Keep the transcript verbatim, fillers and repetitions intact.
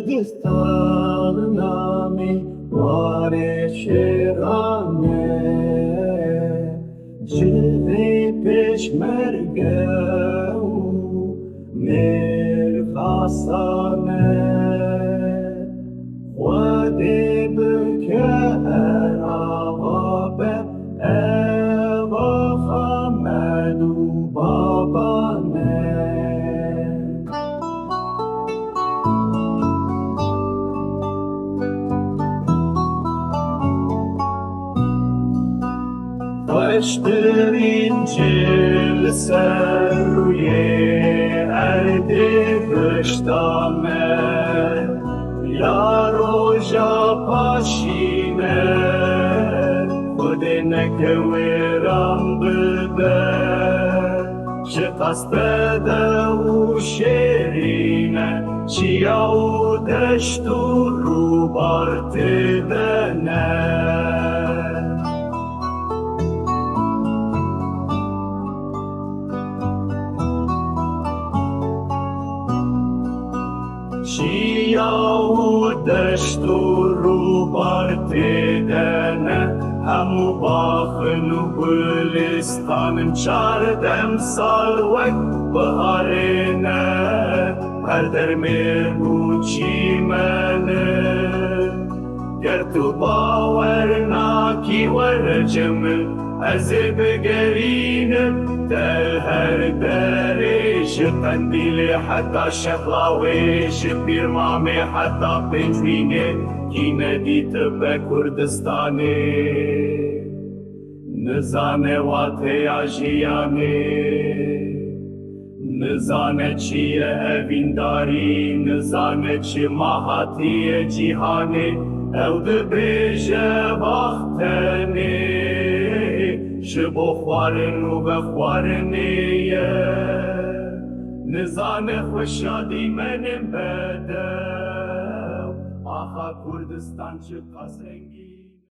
Kurdistan namî warê şêran e, cilê pêşmerge û mêr xasan e. Xwedê bike her ava be, eva Xamed û Baban e. Xweştirîn cil ser rûyê erdê pişta me, ya roja paşî me, Xwedê neke wêran bibe. Çiqas bede û şêrîn e, çiya û deşt û rûbar tê de ne. Çiya û deşt û rûbar tê de ne, hemû baxin û gulistan in, çar demsal wek biharê ne. Her der mêr û çîmen in. Ger tu bawer nakî were cem min, ez ê bigerînim te her derê, ji Qendîlê heta Şeqlawê, ji Pîrmamê heta Pêncmînê, kî nedîtibe Kurdistanê, nizane wateya jiyanê. Nizane çi ye evîndarî, nizane çima hatiye cîhanê. Ew dibêje vaxt tenê ji bo xwarin û vexwarinê ye. Nizane xwe şadî menin bedew, axa Kurdistan çiqas rengîn.